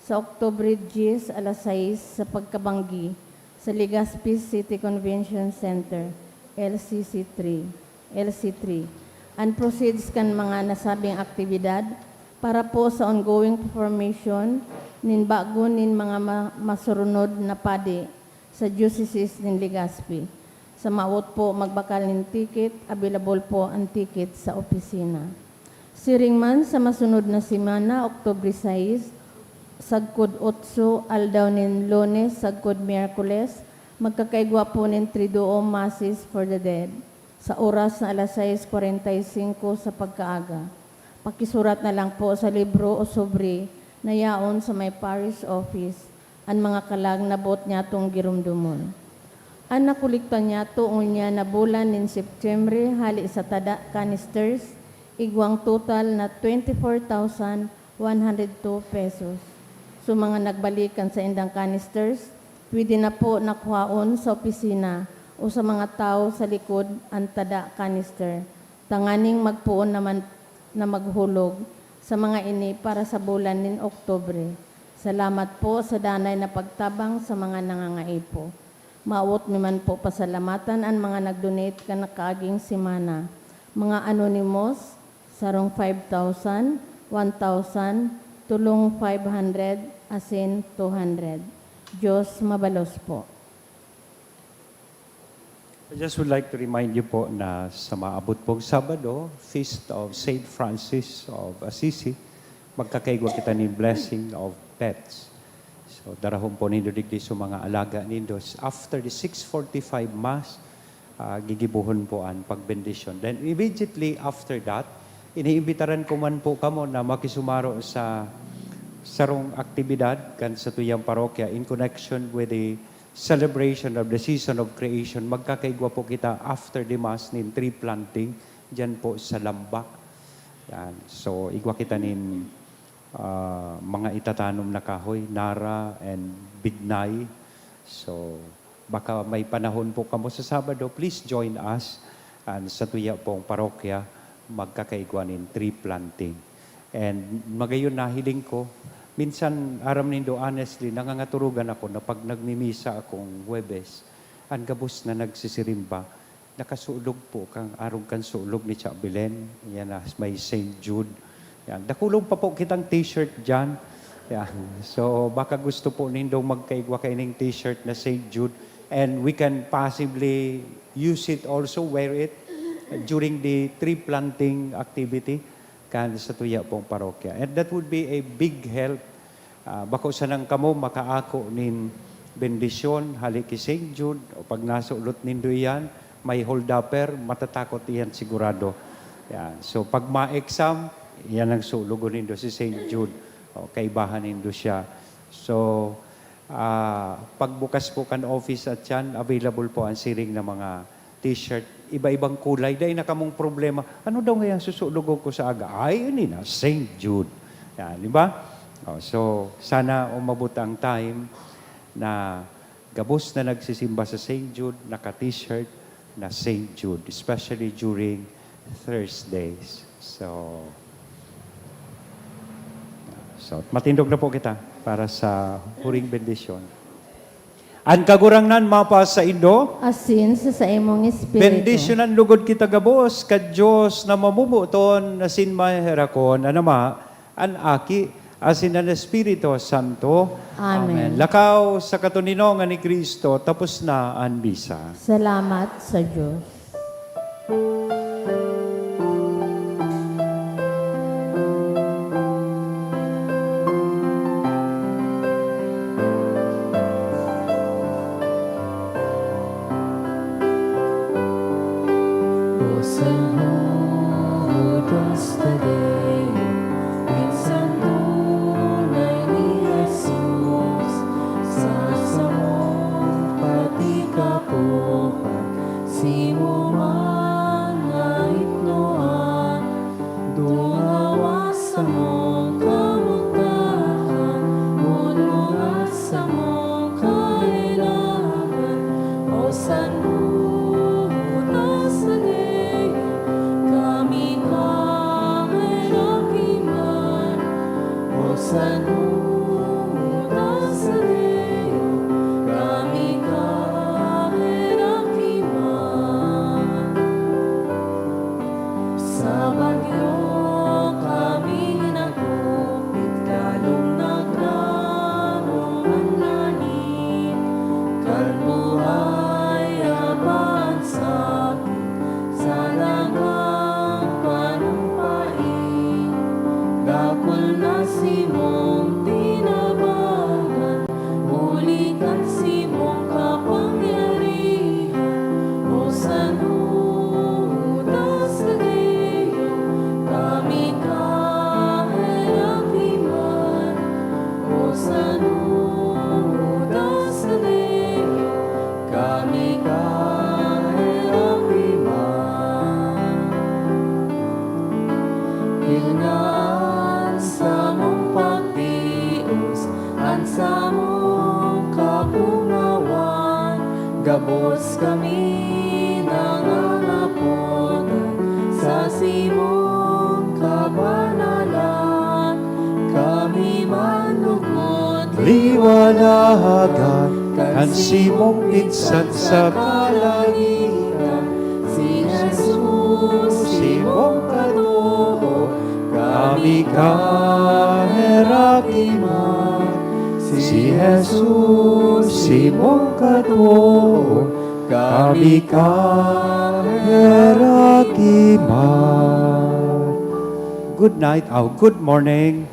sa Oktubre dyes, alas sais sa pagkabanggi, sa Legazpi City Convention Center, L C C three, L C three. An proceeds kan mga nasabing aktibidad para po sa ongoing formation nin bago nin mga ma-, masurunod na padi sa Diocese nin Legazpi. Sa mawot po magbakal nin ticket, available po an ticket sa opisina. Siring man, sa masunod na semana, Oktubre sais, sagkod otso, aldaw nin Lunes sagkod Miyerkules, magkakaigwa po nin Triduum Masses for the Dead, sa oras na alas sais kwarenta y singko sa pagkaaga. Pakisurat na lang po sa libro o sobre na yaon sa may parish office an mga kalag na boot nyatong giromdomon. An nakolekta nyato ngunyan na bulan nin Septembre hale sa tada canisters, igwang total na twenty-four thousand one hundred two pesos. So, mga nagbalik kan saindang canisters, pwede na po na kuhaon sa opisina o sa mga tawo sa likod an tada canister, tanganing magpoon naman na maghulog sa mga ini para sa bulan nin Oktubre. Salamat po sa danay na pagtabang sa mga nangangaipo. Mawot mi man po pasalamatan an mga nag-donate kan nakaaging semana. Mga anonymous, sarong five thousand, one thousand, tolong five hundred, asin two hundred. Diyos mabalos po. I just would like to remind you po na sa maabot pong Sabado, Feast of Saint Francis of Assisi, magkakaigwa kita nin blessing of pets. So, darahon po nindo digdi sa mga alaga nindo. After the six forty-five Mass, ah, gigibohon po an pagbendisyon. Then, immediately after that, iniimbitaran ko man po kamo na makisumaro sa sarong aktibidad kan satuyang parokya in connection with the celebration of the season of creation. Magkakaigwa po kita after the Mass nin tree planting dyan po sa Lamba. Yan. So, igwa kita nin, ah, mga itatanom na kahoy, nara and bignay. So, baka may panahon po kamo sa Sabado, please join us. And sa tuya pong parokya, magkakaigwa nin tree planting. And magayon nahiling ko, minsan, aram nindo, honestly, nangangaturugan ako na pag nagmimisa akong Huwebes, an gabos na nagsisirimba, nakasulog po kan arog kan sulog ni Cha Belen, yan na may Saint Jude. Yan. Dakulog pa po kitang t-shirt dyan. Yan. So, baka gusto po nindong magkaigwa kaining t-shirt na Saint Jude. And we can possibly use it also, wear it during the tree planting activity kan sa tuya pong parokya. And that would be a big help. Ah, bako sanang kamo makaako nin bendisyon hali ki Saint Jude, o pag nasulot nindo iyan, may holdupper, matatakot iyan sigurado. Yan. So, pag ma-exam, iyan ang sulugon nindo, si Saint Jude. O, kaibahan nindo siya. So, ah, pagbukas po kan office at yan, available po ang siring na mga t-shirt, iba-ibang kulay. Dai na kamong problema, "Ano daw ngayang susulogon ko sa aga?" Ay, ini na, Saint Jude. Yan, di ba? Oh, so, sana umabot ang time na gabos na nagsisimba sa Saint Jude, naka-t-shirt na Saint Jude, especially during Thursdays. So, so, matindog na po kita para sa huring bendisyon. An Kagurangnan mapasaindo. Asin sa saimong espiritu. Bendisyonan lugod kita gabos kan Dios na mamomoton asin maherakon, an Ama, an Aki, asin an Espiritu Santo. Amen. Lakaw sa katoninongan ni Cristo, tapos na an misa. Salamat sa Diyos. Hosanna, hudas ta dayo, minsan tunay ni Jesus, sa samong pati kapuhan, simo man nga hipnoan, dungawa samong kamugtakan, bununga samong kailangan, o sanmuta sa Dios, kami kaheraki man. O sanmuta sa Dios, kami kaheraki man. Sa bagyo kami nagupit, kalong nagdaro an langit, kan buhay aban sakit, sa dagang panumpain. Dakul na simong tinabangan, huli kan simong kapangyarihan, o sanmuta sa Dios, kami kaheraki man, o sanmuta sa Dios, kami kaheraki man. Pilnga an samong pagtios, an samong kapungawan, gabos kami nangangapotan sa simong kabanalan. Kami man lugod liwanagan kan simong minsan sa kalangitan, si Jesus, simong katood, kami kaheraki man. Si Jesus, simong katood, kami kaheraki man. Good night, oh, good morning.